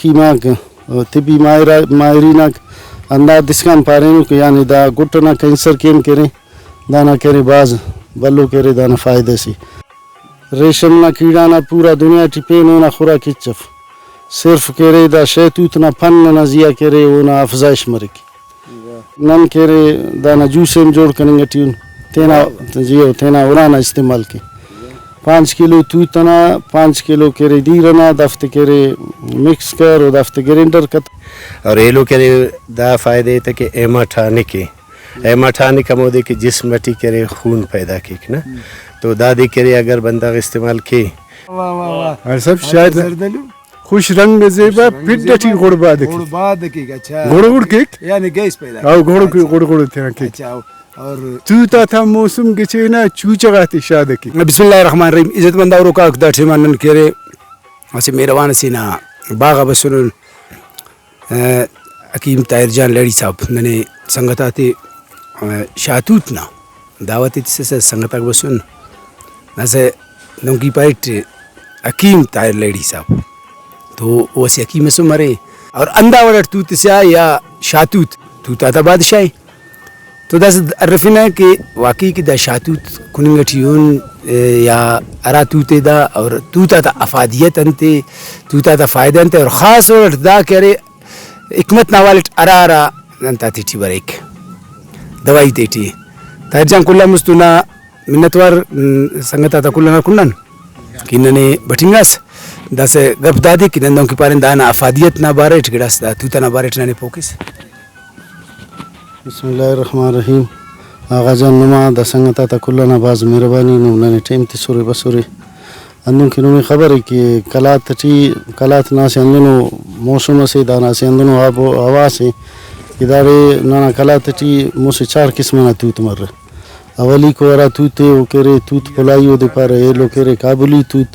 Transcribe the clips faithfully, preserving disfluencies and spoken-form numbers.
حکیم آک، طبی ماہر-، ماہرین آک ہندا دسکان پارینو کہ یعنی دا گٹ ئنا کینسر کیم کہ ارے، دانا کہ ارے بھاز بھلو کہ ارے، دانا فائدہ سے۔ ریشم نا کیڑا نا پورا دنیا ٹی پین اونا خوراک ہچ اف، صرف کہ ارے دا شہتوت نا پن ئنا زیہا کہ ارے اونا افزائش مریک۔ نن کہ ارے دانا جوس ہم جوڑ کننگ ٹی ان، تینا، جی ہو، تینا ارانا استعمال کے۔ پانچ کلو توت ئنا، پانچ کلو کہ ارے دیر ئنا، دافتے کہ ارے مکس کر و دافتے گرینڈر کت۔ اور ایلو کہ ارے دا فائدہ ءِ تہ کہ ایما ٹانک ءِ، ایما ٹانک ہمودے کہ جسم ٹی کہ ارے خون پیدا کیک نا، تو دادے کہ ارے اگر بندغ استعمال کے۔ واہ، واہ، واہ۔ ہر سب اچھا، شاید زردلو۔ خوش رنگ زیبا، خوش رنگ پڈ زیبا، ٹی غڑباد کیک۔ غڑباد کیک، اچھا۔ گڑ گڑ کیک۔ یعنی گیس پیدا او کیک۔ گڑ گڑ، اچھا۔ گڑ گڑ تینا کیک۔ اچھا، اور توت آتا موسم گچینا چوچہ غاتے شاد کیک۔ بسم اللہ الرحمن الرحیم۔ عزت مند اوروکاک، دا ٹائما نن کہ ارے اسہ مہروان اسے نا باغ آ بسنن۔ ء، حکیم طاہر جان لہڑی صاحب ننے سنگت آتے، ء، شاہتوت نا دعوت ء تسسہ، سنگت آک بسن۔ داسہ دہنکہ پاریٹ حکیم طاہر لہڑی صاحب تو او اسہ حکیم ئسے ہم ارے، اور ہندا وڑ اٹ توت سیاہ یا شاہتوت توت آتا بادشاہ ء۔ تو داسہ ارفنہ کہ واقعی کہ دا شاہتوت کننگ ٹی اُن، ء، یا ہرا توت ء دا، اور توت آتا افادیت انت ء، توت آتا فائدہ انت ء، اور خاص طور اٹ دا کہ ارے حکمت نا حوالہ اٹ ہرا ہرا انت آتے ٹی بریک، دوائی تیٹی۔ طاہر جان کل آن مست تو نا منت وار، م، سنگت آتا کل ئنا کنڈان کہ ننے بٹنگاس۔ داسہ گپ دادے کہ نن دہنکہ پارین دانا افادیت نا بارہ اٹ گڑاس دا توت ئنا بارہ اٹ ننے پوکس۔ بسم اللہ الرحمن الرحیم۔ آغا جان نما دا سنگت آتا کل ئنا بھاز مہربانی، نم ننے ٹائم تسرے بسرے۔ ہندن کہ نمے خبر ء کہ قلات ٹی، قلات نا اسہ ہندنو موسم اسے، دانا اسہ ہندنو آب و ہوا اسے کہ داڑے ننا قلات ٹی مسہ چار قسم ئنا توت مرہ۔ اولیکو ہرا توت ء او کہ ارے توت پلائی، اودے پارہ ایلو کہ ارے کابلی توت۔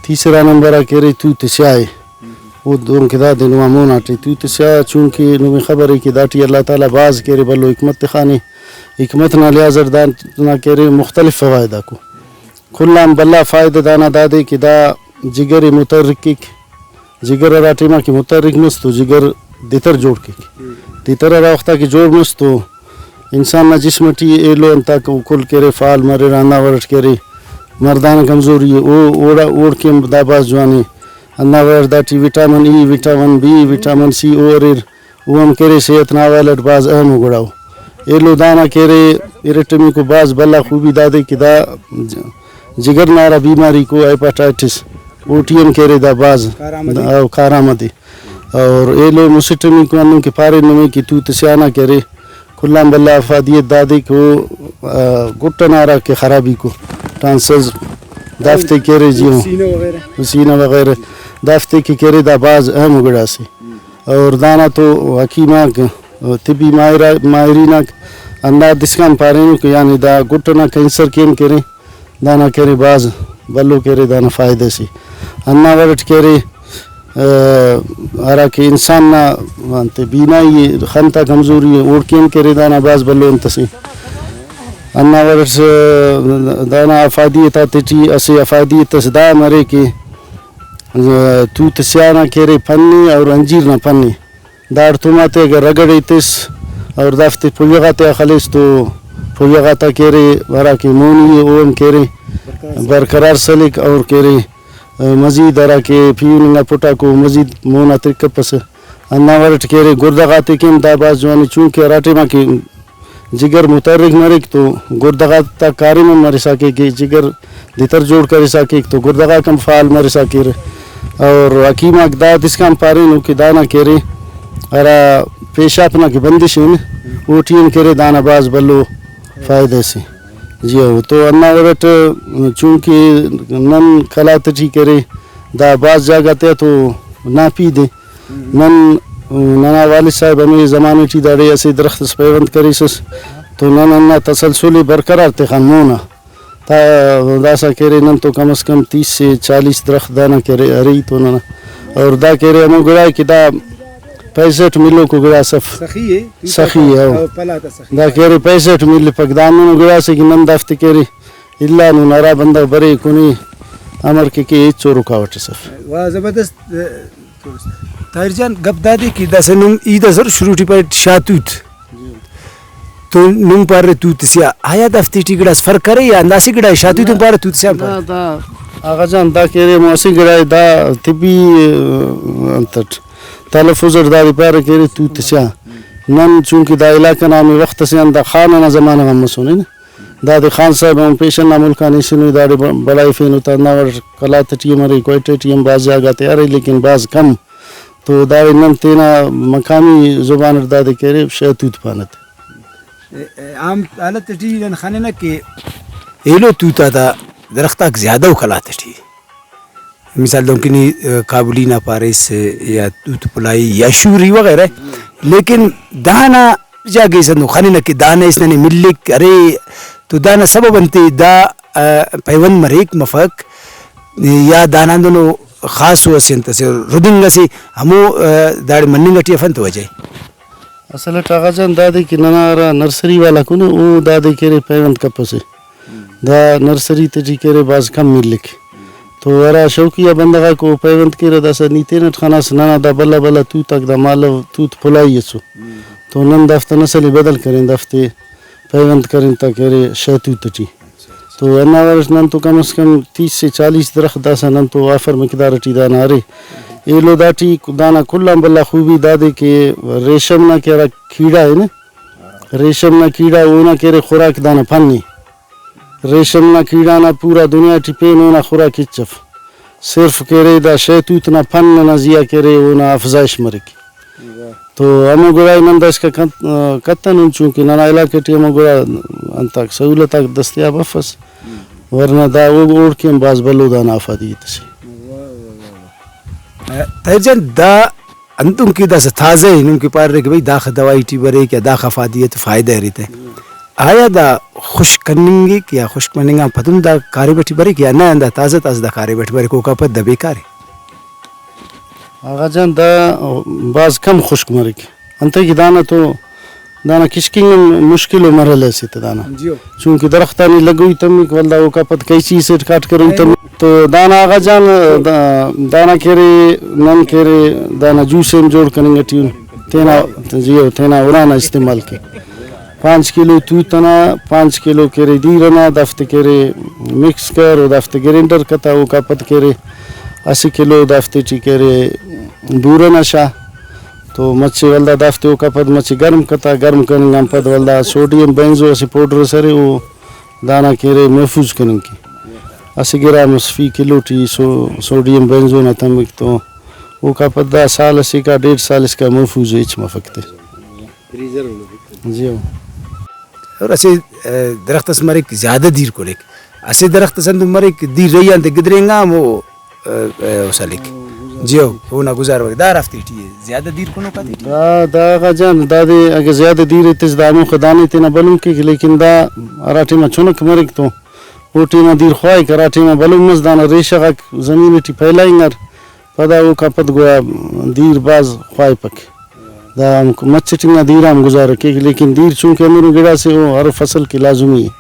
تیسرا نمبر آ کہ ارے توت سیاہ ء۔ او دہنکہ دادے نما مون آٹے توت سیاہ، چونکہ نمے خبر ء کہ داٹی اللہ تعالی بھاز کہ ارے بھلو حکمت تخانے۔ حکمت نا لحاظ اٹ دانا کہ ارے مختلف فوائد آکو۔ کل آن بھلا فائدہ دانا دادے کہ دا جگر ء متحرک کیک۔ جگر ہرا ٹائما کہ متحرک مس تو جگر دتر جوڑ کیک۔ دتر ہرا وختا کہ جوڑ مس تو انسان نا جسم ٹی ایلو انتاک او کل کہ ارے فعال مریرہ، ہندا وڑ اٹ کہ ارے مردانہ کمزوری ء او اوڑا اوڑکن دا بھاز جوان ء۔ ہندا وڑ داٹی vitamin E, vitamin B, vitamin C او اریر۔ او ہم کہ ارے صحت نا حوالہ اٹ بھاز اہم ء گڑا ء۔ ایلو دانا کہ ارے ارٹمیکو بھاز بھلا خوبی دادے کہ دا ج-، جگر نا ہرا بیماریکو ہیپاٹائٹس اوٹی ہم کہ ارے دا بھاز کارآمد ء۔ او کارآمد ء۔ اور ایلو مسٹمیکو ہندن کہ پارین نمے کہ توت سیاہ نا کہ ارے کل آن بھلا افادیت دادے کہ او، آ، گٹ ئنا ہرا کہ خرابیکو ٹانسلز دافتے کہ ارے جی ہوں۔ سینہ وغیرہ۔ سینہ وغیرہ دافتے کہ کہ ارے دا بھاز اہم ء گڑاسے۔ اور دانا تو حکیم آک، طبی ماہر-، ماہرین آک ہندا دسکان پارینو کہ یعنی دا گٹ ئنا کینسر کیم کہ ارے، دانا کہ ارے بھاز بھلو کہ ارے، دانا فائدہ سے۔ ہندا وڑ اٹ کہ ارے، آ، ہرا کہ انسان نا انت بینائی ء، خن تا کمزوری ء، اوڑکن کہ ارے دانا بھاز بھلو انت سے۔ ہندا وڑ اٹ، آ، دانا افادیت آتیٹی اسہ افادیت اس دا مرے کہ توت سیاہ نا کہ ارے پن ء اور انجیر نا پن ء، داڑتوم آتے اگر رگڑ ایتس اور دافتے پویہ غاتیا خلیس تو پویہ غاتا کہ ارے ہرا کہ مونی ء او ہم کہ ارے برقرار سلک اور کہ ارے مزید ہرا کہ پیہن انگا پٹاکو مزید مون آ ترک کپسہ۔ ہندا وڑ اٹ کہ ارے گردہ غاتے کن دا بھاز جوان ء، چونکہ ہرا ٹائما کہ جگر متحرک مریک تو گردہ غاتا کاریم ہم مرسا کیک، جگر دتر جوڑ کرسا کیک تو گردہ غاک ہم فعال مرسا کیرہ۔ اور حکیم آک دا دسکان پارینو کہ دانا کہ ارے ہرا پیشاپ نا کہ بندش ء اوٹی ہم کہ ارے دانا بھاز بھلو فائدہ سے۔ جی ہو، تو ہندا وڑ اٹ چونکہ نن قلات ٹی کہ ارے دا بھاز جاگہ تیا تو ناپی دے۔ نن، ننا والد صاحب ہمے زمانے ٹی داڑے اسہ درخت اس پیوند کریسس تو نن ہندا تسلسل ء برقرار تخان مونا۔ تا داسہ کہ ارے نن تو کم از کم تیس سے چالیس درخت دانا کہ ارے ارے ای تو ننا۔ اور دا کہ ارے ہمو گڑا ء کہ دا پیسہ ٹی ملوکو گڑاس اف۔ سخی ء، سخی ء، او۔ او پلا تا سخی۔ دا کہ ارے پیسہ ٹی ملپک، دا ہندنو گڑاسے کہ نن دافتے کہ ارے الا نن ہرا بندغ برے کنے امر کہ کے ہچو رکاوٹ اس اف۔ واہ، زبردست۔ طاہر جان، گپ دادے کہ داسہ نم ای دا زر شروع ٹی پاریٹ شاہ توت، تو نم پارے توت سیاہ، آیا دافتے ٹی گڑاس فرق ارے یا انداسہ گڑا شاہ توت ہم پارے توت سیاہ ہم پارے؟ دا، دا آغا جان، دا کہ ارے ہمو اسہ گڑا ءِ، دا طبی، ا، انت اٹ تلفظ اٹ دادے پارہ کہ ارے توت سیاہ۔ نن چونکہ دا علاقہ نا ہمے وخت اسے آن دا خان ئنا زمانہ غان مسنے نا۔ دادے خان صاحب ہم پیشن نا ملک آن ایسنو، داڑے ب-، بڑائفینو تا، ہندا وڑ قلات ٹی ہم ارے، کوئٹہ ٹی ہم بھاز جاگہ تے ارے، لیکن بھاز کم۔ تو داڑے نن تینا مقامی زبان اٹ دادے کہ ارے شہتوت پانہ تے۔ اے، اے، عام حالت ٹی نن خننہ کہ ایلو توت آتا درخت آک زیادہ ءُ قلات ٹی۔ مثال دہنکہ نی، ء، کابلی نا پاریس، ء، یا توت پلائی یا شوری وغیرہ، لیکن دانا جاگہ اس ہندن خننہ کہ دانا اس ننے ملک ارے، تو دانا سبب انتے؟ دا، ء، پیوند مریک مفک یا دانا ہندنو خاصو اسہ انت اسے ردنگ اسے ہمو، ء، داڑے مننگ ٹی اف انت وجہ ء؟ اصل اٹ آغا جان دادے کہ ننا ہرا نرسری والاک انو، او دادے کہ ارے پیوند کپسہ۔ دا نرسری تیٹی کہ ارے بھاز کم ملک۔ تو ہرا شوقیہ بندغ آک او پیوند کیرہ، داسہ نی تینٹ خناس، ننا دا بھلا بھلا توت آک، دا مالو توت پلائی اسو۔ تو نن دافتا نسل ئے بدل کرین، دافتے پیوند کرین تا کہ ارے شہتوت ٹی۔ تو ہنداوڑ اٹ نن تو کم از کم تیس سے چالیس درخت داسہ نن تو وافر مقدار ٹی دانا ارے۔ ایلو داٹی دانا کل آن بھلا خوبی دادے کہ ریشم نا کہ ہرا کیڑا ء نا، ریشم نا کیڑا اونا کہ ارے خوراک دانا پن ء۔ ریشم نا کیڑا نا پورا دنیا ٹی پین اونا خوراک ہچ اف۔ صرف کہ ارے دا شہتوت نا پن ئنا زیہا کہ ارے اونا افزائش مریک۔ تو ہمو گڑا ء نن داسکا کت-، کتنن، چونکہ ننا علاقہ ٹی ہمو گڑا انتاک سہولت آک دستیاب افس، ورنہ دا او-، اوڑکن بھاز بھلو دانا افادیت اسے۔ طاہر جان، دا ہندن کہ داسہ تازہ ء، نم کہ پاریرے کہ بھئی داخہ دوائی ٹی بریک یا داخہ افادیت فائدہ ارے تہ، آیا دا خشک کننگک یا خشک مننگ آن پدم دا کاریم ٹی بریک یا نہ، ہندا تازہ تازہ دا کاریم ٹی بریک، اوکان پد دا بیکار ء؟ آغا جان، دا بھاز کم خشک مریک، انتئے کہ دانا تو دانا کشکنگ ہم مشکل و مرحلہ اسے تہ دانا۔ جیو۔ چونکہ درختانی لگوئی تمک، ولدا اوکا پد قیچی سے کاٹ کرن تمک۔ تو دانا آغا جان، دا-، دانا کہ ارے نن کہ ارے دانا جوس ہم جوڑ کننگ ٹی ان، تینا، جیو، تینا ارانا استعمال کے۔ پانچ کلو توت ئنا، پانچ کلو کہ ارے دیر ئنا، دافتے کہ ارے مکس کر و دافتے گرینڈر کتا، اوکا پد کہ ارے اسہ کلو دافتے ٹی کہ ارے بورہ نا شا، تو مچہ ولدا دافتے اوکا پد مچہ گرم کتا، گرم کننگ آن پد ولدا سوڈیم بینزو اسہ پاؤڈر ئس ارے، او دانا کہ ارے محفوظ کننگ کے۔ اسہ گرام ئس فی کلو ٹی سو-، سوڈیم بینزو نا تمک، تو اوکا پد دا سال ئسیکا، ڈیڑھ سال اسکا محفوظ ء، ہچ مفک تے۔ جی ہو۔ اور اسہ، ء، درخت اس مریک زیادہ دیر کلیک، اسہ درخت اس ہندن مریک دیر رہی آن تے گدرینگا ہمو، ء، ء، او سلک۔ جی ہو، اونا گزارہ مریک۔ دا ہرافتے ٹی ء، زیادہ دیر کنوک آتے ٹی۔ دا، دا غا جان، دادے اگہ زیادہ دیر ایتس دا ہموخہ دانے تینا بھلن کیک، لیکن دا ہرا ٹائما چنک مریک تو او ٹائما دیر خواہک، ہرا ٹائما بھلن مس دانا ریشہ غاک زمین ٹی پھیلائنگار۔ پدا اوکان پد گڑا دیر بھاز خواہپک۔ دا ہم مچٹ انگا دیر آن گزارہ کیک، لیکن دیر چونکہ ہندنو گڑاسے او ہر فصل کہ لازمی ء۔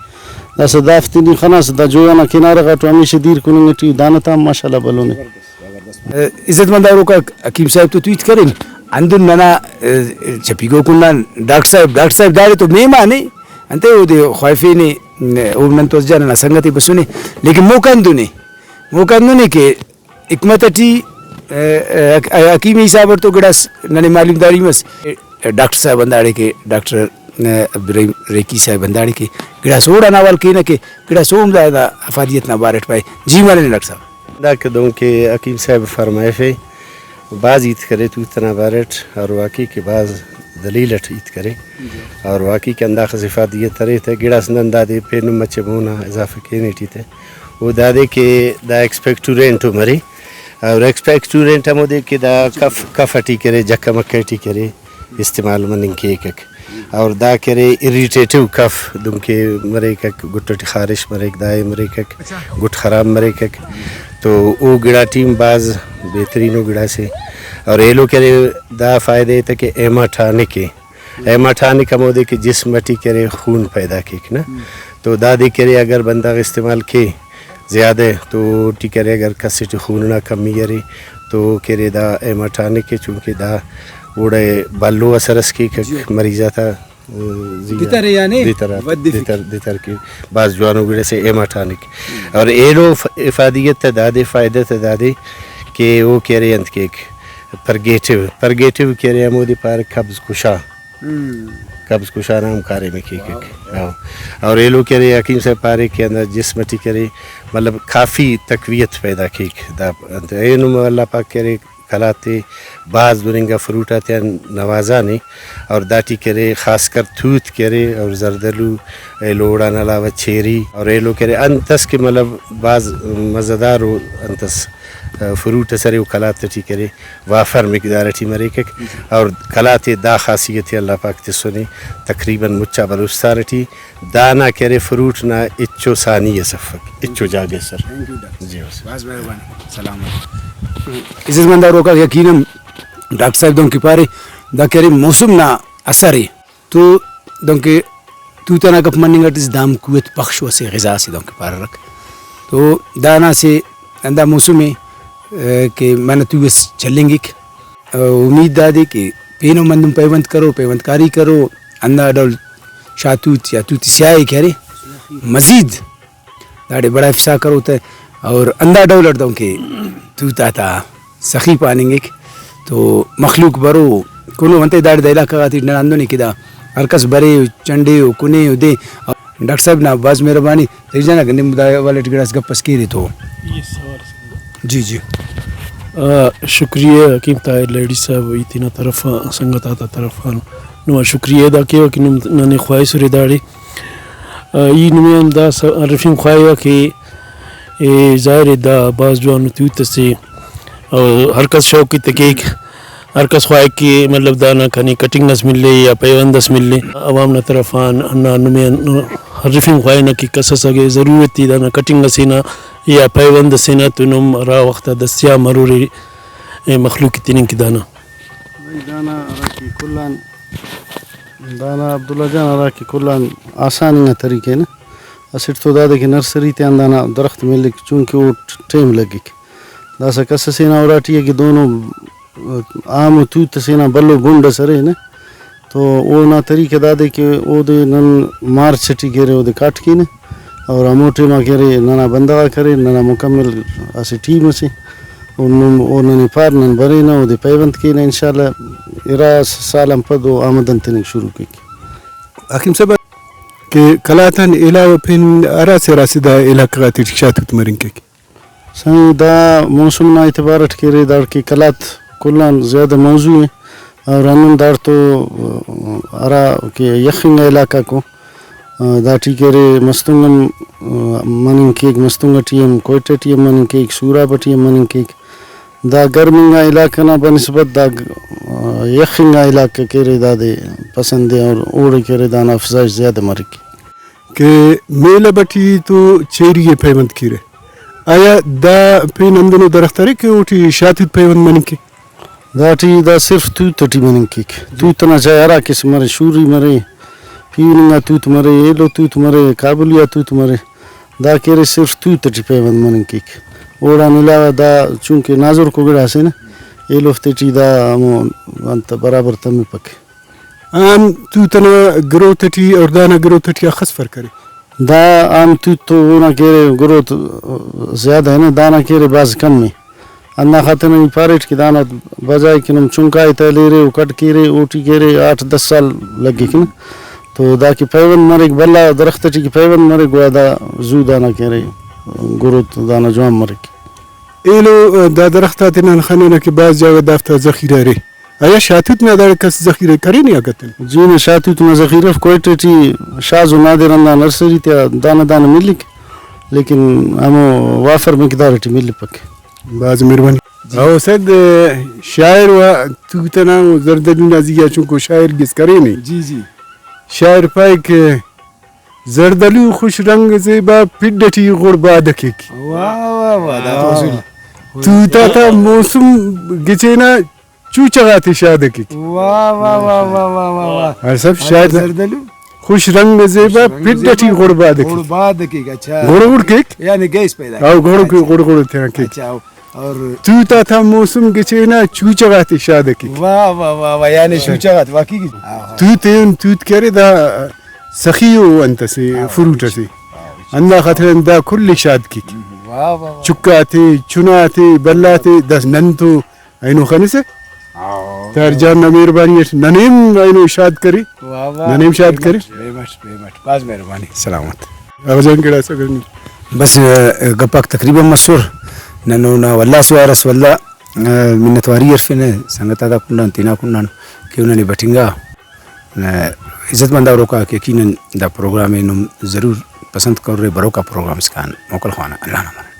داسہ دافتے نی خناس، دا جوہان نا کنارہ غاٹو ہمیشہ دیر کننگ ٹی دانا تا ہم ماشاءاللہ بھلونے۔ عزت مند آروکا حکیم صاحب تو ہیت کرین، ہندن ننا، ء، چپی گوکن آن ڈاکٹر صاحب، ڈاکٹر صاحب داڑے تو مہمان ء، انتئے اودے خواہفینے، او نن تو اسہ جا ننا سنگتے بسنے، لیکن موقع ہندن ء، موقع ہندن ء کہ حکمت ٹی، ء، ء، حکیمی حساب اٹ تو گڑاس ننے معلومداری مس۔ ڈاکٹر صاحب ہنداڑے کہ ڈاکٹر، ء، عبدالرحیم ریکی صاحب ہنداڑے کہ گڑاس اوڑان حوال کینہ کہ گڑاس اوہم دا، دا افادیت نا بارٹ پائے۔ جی منہ ڈاکٹر صاحب۔ دا کہ دہنکہ حکیم صاحب فرمائفے، بھاز ہیت کرے توت ئنا بارٹ، اور واقعی کہ بھاز دلیل اٹ ہیت کرے، اور واقعی کہ ہنداخس افادیت ارے تہ، گڑاس نن دادے پین مچہ مونا اضافہ کینیٹی تہ۔ او دادے کہ دا ایکسپیکٹورینٹ ہم ارے، اور ایکسپیکٹورینٹ ہمودے کہ دا کف، کف ٹی کرے، جکہ مکہ ٹی کرے، استعمال مننگ کیکک۔ اور دا کہ ارے اریٹیٹو کف دنکہ مریکک، گٹ ٹی خارش مریک، دائے مریکک، گٹ خراب مریکک، تو او گڑاٹی ہم بھاز بہترینو گڑاسے۔ اور ایلو کہ ارے دا فائدہ ء تہ کہ ایما ٹانک ء، ایما ٹانک ہمودے کہ جسم ٹی کہ ارے خون پیدا کیک نا، تو دادے کہ ارے اگر بندغ استعمال کے زیادہ، تو اوٹی کہ ارے اگر کس ٹی خون نا کمی ارے تو کہ ارے دا ایم آ ٹانک ءِ، چونکہ دا اوڑے بھلو اثر اس کیک جی۔ مریض آتا، آ، زی آ دتر یعنی دتر آ، ودفک۔ دتر، دتر کہ بھاز جوانو گڑاسے ایم آ ٹانک۔ اور ایلو ف-، افادیت تا دادے، فائدہ تا دادے کہ او کہ ارے انت کیک، پرگیٹیو، پرگیٹیو کہ ارے ہمودے پارہ قبض کشا۔ ہم۔ قبض کشا نا ہم کاریم ءِ کیک۔ واہ، واہ۔ ہاں۔ اور ایلو کہ ارے حکیم صاحب پارے کہ ہندا جسم ٹی کہ ارے مطلب کافی تقویت پیدا کیک۔ دا انت اینو اللہ پاک کہ ارے قلات ءِ بھاز دن انگا فروٹ آتیان نوازانے اور داٹی کہ ارے خاص کر توت کہ ارے اور زردلو، ایلو اوڑان علاوہ چیری اور ایلو کہ ارے انت اس کہ مطلب بھاز مزیدار و انت اس فروٹ اس ارے او قلات ٹی کہ ارے وافر مقدار ٹی مریکک اور قلات ءِ دا خاصیت ءِ اللہ پاک تسنے تقریباً مچا بلوچستان ٹی دانا کہ ارے فروٹ نا ہچو ثانی اس افک، ہچو جاگہ اس ارے۔ Thank you doctor. جی بس۔ بھاز مہربانی۔ سلام علیکم۔ عزت مند آروکا یقیناً ڈاکٹر صاحب دہنکہ پارے دا کہ ارے موسم نا اثر ءِ۔ تو دہنکہ توت ئنا گپ مننگ اٹ اس، دا ہم قوت بخش و اسہ غذا اسے دہنکہ پارہ۔ تو دانا اسہ ہندا موسم ءِ، ءِ، کہ منہ تو اس چلینگک۔ ءِ، امید دادے کہ پین ہم ہندن پیوند کرو، پیوند کاری کرو، ہندا ڈول شاہ توت یا توت سیاہی کہ ارے مزید داڑے بڑائفسا کرو تہ، اور ہندا ڈول اٹ دہنکہ توت آتا سخی پاننگک تو مخلوق برو کنو انتئے داڑے دا علاقہ غاتے ٹی ننا ہندن ءِ کہ دا ہر کس برے و چنڈے و کنے و دے۔ ڈاکٹر صاحب نا بھاز مہربانی، تیز جان اگہ نم دا حوالہ ٹی گڑاس گپ اس کیرے تو۔ جی جی۔ آ، شکریہ حکیم طاہر لہڑی صاحب، ای تینا طرف آ، سنگت آتا طرف آن نما شکریہ ادا کیوہ کہ نم ننے خواہسرے داڑے۔ آ، ای نمے آن دا س-، ارفنگ خواہوہ کہ، اے، ظاہر اے دا بھاز جوانو توت اسے، اور ہر کس شوق ایتہ کیک، ہر کس خواہک کہ مطلب دانا کنے کٹنگ اس ملے یا پیوند اس ملے۔ عوام نا طرف آن ہندا نمے آن ارفنگ خواہنہ کہ کس ئس اگہ ضرورت ای دانا کٹنگ ئسے نا یا پیوند ئسے نا تو نم ہرا وخت آ دستیاب مرورے، اے، مخلوق ءِ تننگ کہ دانا۔ بھئی دانا ہراکہ کل آن، دانا عبداللہ جان ہراکہ کل آن آسان انگا طریقہ نا اسٹ تو دادے کہ نرسری تیان دانا درخت ملک، چونکہ او ٹائم لگک۔ داسہ کس ئسے نا اراٹی اگہ دونو عام و توت ئسے نا بھلو بنڈ ئس ارے نہ، تو اونا طریقہ دادے کہ اودے نن مارچ ٹی کہ ارے اودے کاٹ کینہ اور ہمو ٹائما کہ ارے ننا بندغ آک اریر، ننا مکمل اسہ ٹیم ئسے، او نم-، او ننے پار نن برینہ اودے پیوند کینہ، انشاءاللہ ارا سال آن پد او آمدن تننگ شروع کیک۔ حکیم صاحب، کہ قلات آن علاوہ پین ہراسے ہراسے دا علاقہ غاتے ٹی شاہ توت مرنگ کیک؟ سائیں، دا موسم نا اعتبار اٹ کہ ارے داڑکہ قلات کل آن زیادہ موضوع ءِ، اور ہندن داڑتو ہرا کہ یخ انگا علاقہ کو، داٹی کہ ارے مستونگ ہم مننگ کیک، مستونگ ٹی ہم، کوئٹہ ٹی ہم مننگ کیک، سوراب ٹی ہم مننگ کیک۔ دا گرم انگا علاقہ نا بنسبت دا یخ انگا علاقہ کہ ارے دادے پسند ءِ اور اوڑے کہ ارے دانا افزائش زیادہ مریک۔ کہ میلب ٹی تو چیری ءِ پیوند کیرہ، آیا دا پین ہندنو درخت ارے کہ اوٹی شاہ توت پیوند مننگ کیک؟ داٹی دا صرف توت ٹی مننگ کیک۔ توت ئنا چائے ہرا قسم مرے، شوری مرے، پیہن انگا توت مرے، ایلو توت مرے، کابلی آ توت مرے، دا کہ ارے صرف توت ٹی پیوند مننگ کیک۔ اوڑان علاوہ دا چونکہ نازرکو گڑاسے نہ، ایلوفتے ٹی دا ہمو انت برابر تمپک۔ عام توت ئنا گروتھ ٹی اور دانا گروتھ ٹی اخس فرق ارے؟ دا عام توت تو اونا کہ ارے گروتھ زیادہ ءِ نہ، دانا کہ ارے بھاز کم ءِ۔ ہندا خاطر نن پاریٹ کہ دانا بجائے کہ نم چنکائے تہ ہلیرے و کٹ کیرے، اوٹی کہ ارے آٹھ دس سال لگک نہ۔ تو دا کہ پیوند مریک، بھلا درخت ٹی کہ پیوند مریک، گڑا دا زو دانا کہ ارے گروتھ دانا جوان مریک۔ ایلو دا درخت آتے نن خننہ کہ بھاز جاگہ دافتا ذخیرہ ارے۔ آیا شاہ توت نا داڑے کس ذخیرہ کرینے آ کتنے؟ جی نہ، شاہ توت نا ذخیرہ اف۔ کوئٹہ ٹی شاز و نادر ہندا نرسری تیا دانہ دانہ ملک، لیکن ہمو وافر مقدار ٹی ملپک۔ بھاز مہربانی۔ جی۔ او سید، شاعر و توت ئنا و زردلو نا زی آ چنکو شاعر گس کرینے۔ جی، جی۔ شاعر پائک، زردلو خوش رنگ زیبا پڈ ٹی غڑبادہ کیک۔ واہ، واہ، واہ، دا تو اصول۔ توت آتا موسم گچینا چوچہ غاتے شادہ کیک۔ واہ، واہ، واہ، واہ، واہ، واہ، واہ۔ ہر سب اچھا، شاعر زردلو۔ خوش رنگ زیبا خوش رنگ پڈ ٹی زیبا غڑبادہ کیک۔ غڑبادہ کیک، اچھا۔ غڑغڑ کیک۔ یعنی گیس پیدا او کیک۔ غڑ کے اچھا۔ غڑغڑ تینا کیک۔ اچھا، او۔ اور توت آتا موسم گچین آ چوچہ غاتے شاد کیک۔ واہ، واہ، واہ، واہ، یعنی چوچہ غاتے واقعی کہ توت ایہن توت کہ ارے دا سخی او انت اسے، ہاں، فروٹ اسے۔ ہاں، ہندا خاطر دا کل ءِ شاد کیک۔ واہ، واہ، واہ۔ چکا تے، چنا تے، بلا تے، داس نن تو اینو خنسہ۔ ہاں۔ طاہر جان نا مہربانی اٹ ننے ہم اینو شاد کرے۔ واہ، واہ۔ ننے ہم شاد بے کرے۔ مٹ، بے مٹ، بے مٹ۔ بھاز مہربانی۔ سلامت۔ اگہ جان گڑاس اگر نی۔ بس، ا، گپاک تقریباً مسر۔ نن اونا ولدا سے وار اس ولدا، ا، منت واری ہرفینہ سنگت آتا کنڈان، تینا کنڈان کہ او ننے بٹنگا۔ ا، عزت مند آ ہروکا کہ یقیناً دا پروگرام ءِ نم ضرور پسند کرورے، بروکا پروگرام اسکان موکل خوانہ۔ اللہ نا منت۔